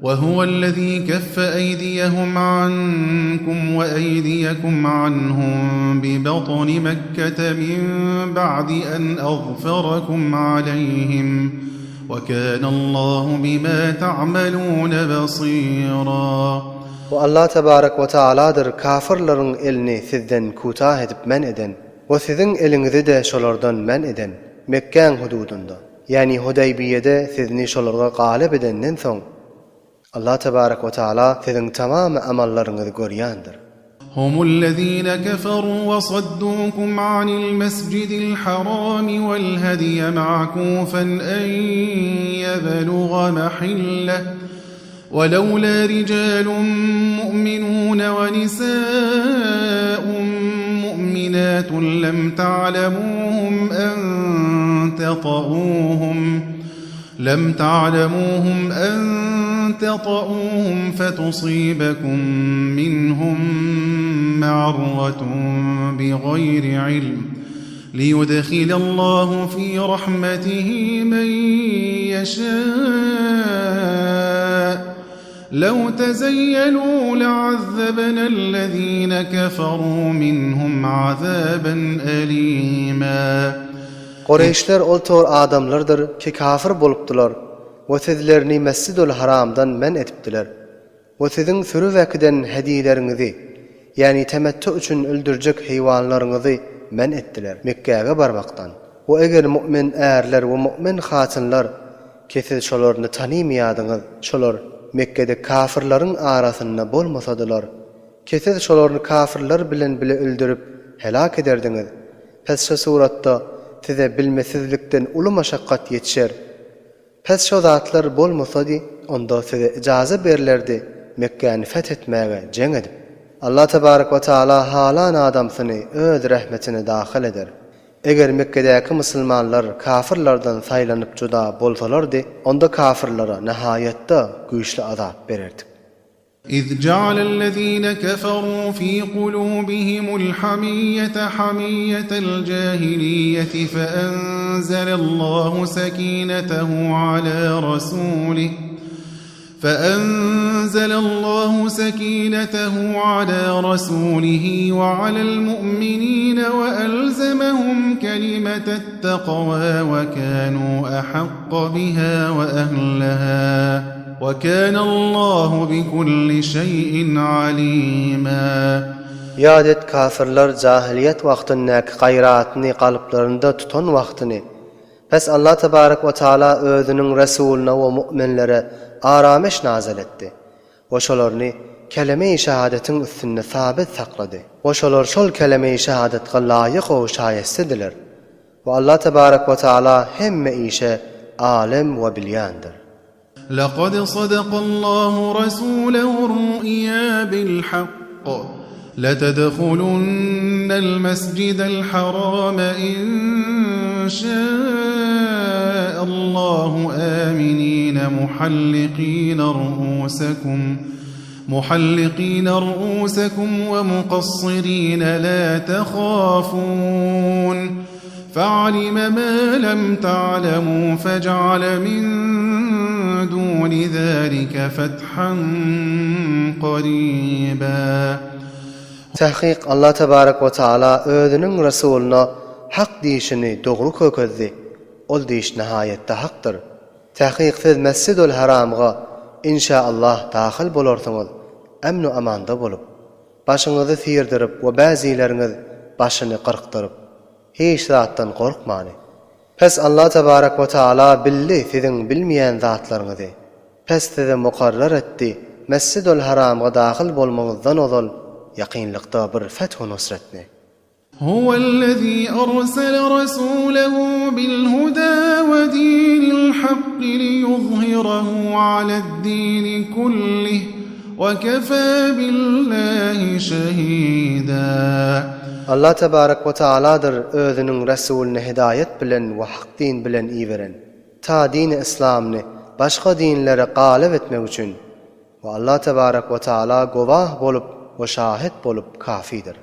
وهو الذي كف أيديهم عنكم وأيديكم عنهم ببطن مكة من بعد أن أظفركم عليهم وكان الله بما تعملون بصيرا Bu Allah tebarek we taaladyr kafyrlaryň elini sizden kutah edip men eden we siziň eliňizi-de şolardan men eden Mekgäň hududynda, ýagny Hudaýbiýede sizni şolarga galyp edenden soň, Allah tebarek we taala siziň tamamy amallaryňyzy görýändir. هم الذين كفروا وصدوكم عن المسجد الحرام والهدي معكوفا أن يبلغ محله ولولا رجال مؤمنون ونساء مؤمنات لم تعلموهم أن تطؤوهم لم تعلموهم أن تطؤوهم فتصيبكم منهم معرة بغير علم ليدخل الله في رحمته من يشاء لو تزيلوا لعذبنا الذين كفروا منهم عذابا أليما Kureýşler ol tor adamlardyr ki kafir bolupdylar we sizlerini Mesjidül Haramdan men edipdiler we siziň sürüp äkiden hediýeleriňizi, ýagny temettu üçin öldürjek heýwanlaryňyzy men etdiler, Mekgäge barmakdan. We eger mu'min ärler we mu'min hatynlar ki siz şolaryny tanymýadyňyz, şolar Mekgede kafirleriň arasynda bolmasadylar, ki siz şolaryny kafirler bilen bile öldürip helak ederdiňiz, pes şo suratda size bilmesizlikden uly maşakgat ýetişer. Pes şo zatlar bolmasady, onda size ijaza berlerdi Mekgäni feth etmäge jeň edip. Allah tebarek we taala halan adamsyny öz rehmetine dahyl eder. Eger Mekgedäki musulmanlar kafyrlardan saýlanyp juda bolsalardy, onda kafyrlara nihaýatda güýçli azap bererdik. إذ جعل الذين كفروا في قلوبهم الحمية حمية الجاهلية فأنزل الله سكينته على رسوله فأنزل الله سكينته على رسوله وعلى المؤمنين وألزمهم كلمة التقوى وكانوا أحق بها وأهلها وكان الله بكل شيء عليما Ýat et kafirler jahiliýet wagtyndaky gaýratyny galyplarynda tutan wagtyny. Pes Allah tebarek we taala özüniň Resulyna we mu'minlere arameş nazyl etdi we şolaryny keleme-i şehadetiň üstünde sabit saklady we şolar şol keleme-i şehadatga laýyk we şaýestediler we Allah tebarek we taala hemme işe alem we bilýändir. لقد صدق الله رسوله الرؤيا بالحق لتدخلن المسجد الحرام إن شاء الله آمنين محلقين رؤوسكم محلقين رؤوسكم ومقصرين لا تخافون فعلم ما لم تعلموا فجعل من دون ذلك فتحا قريبا Tahkyk Allah tebarek we taala özüniň Resulyna hak diýişini dogry kökezdi. Ol diýiş nihaýetde hakdyr. Tahkyk siz Mesjidül Haramga inşa Allah dahyl bolarsyňyz emn-u amanda bolup. Başyňyzy syrdyryp we bäzileriňiz başyny gyrkdyryp. Hiç zatdan gorkmany. Pes Allah tebarek we taala bildi siziň bilmeýän zatlaryňyzy. Pes size mukarrar etdi Mesjidül Haramga dahyl bolmaňyzdan ozal ýakynlykda bir feth-u nusretni. هو الذي أرسل رسوله بالهدى ودين الحق ليظهره على الدين كله وكفى بالله شهيدا Allah tebarek we taaladyr özüniň Resulyny hidaýat bilen we hak din bilen iberen, ta dini yslamny başga dinlere galyp etmek üçin, we Allah tebarek we taala gowah bolup we şahit bolup kafidir.